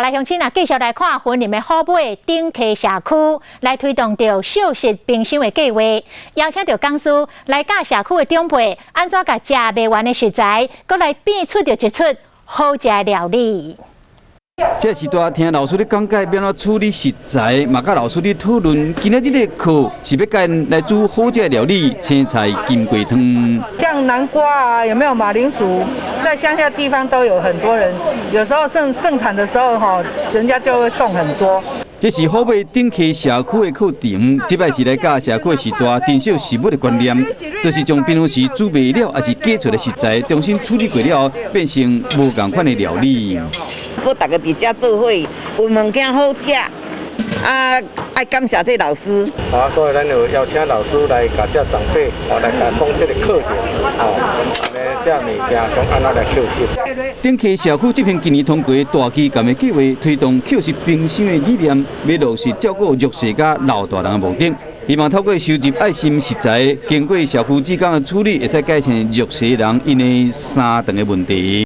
來鄉親啊，繼續來看雲林的虎尾頂溪社區來推動著惜食冰箱的計劃，邀請著講師來教社區的長輩，按怎共食袂完的食材，閣來變出著一出好食的料理。這時代聽老師咧講解欲按怎處理食材，嘛佮老師咧討論。今仔這個課是欲教𪜶來煮好食的料理，青菜金瓜湯。像南瓜啊，有沒有馬鈴薯？在鄉下地方都有很多人，有時候盛盛產的時候，吼，人家就會送很多。這是虎尾頂溪社區的課程，這擺是來教社區的序大珍惜食物的觀念，就是將平常時煮袂了，抑是加出的食材，重新處理過了，變成無仝款的料理。閣逐家佇遮做伙，有物件好食，啊，愛感謝這老師。啊，所以咱就邀請老師來共這長輩，哦，來共講這個課程，哦，按呢這物件講按怎來捡拾。頂溪社區執行今年通過大旗艦的計劃，推動捡拾冰箱的理念，欲落實照顧弱勢佮老大人的目的。希望透過收集愛心食材，經過社區志工的處理，會使改善弱勢人𪜶的三頓的問題。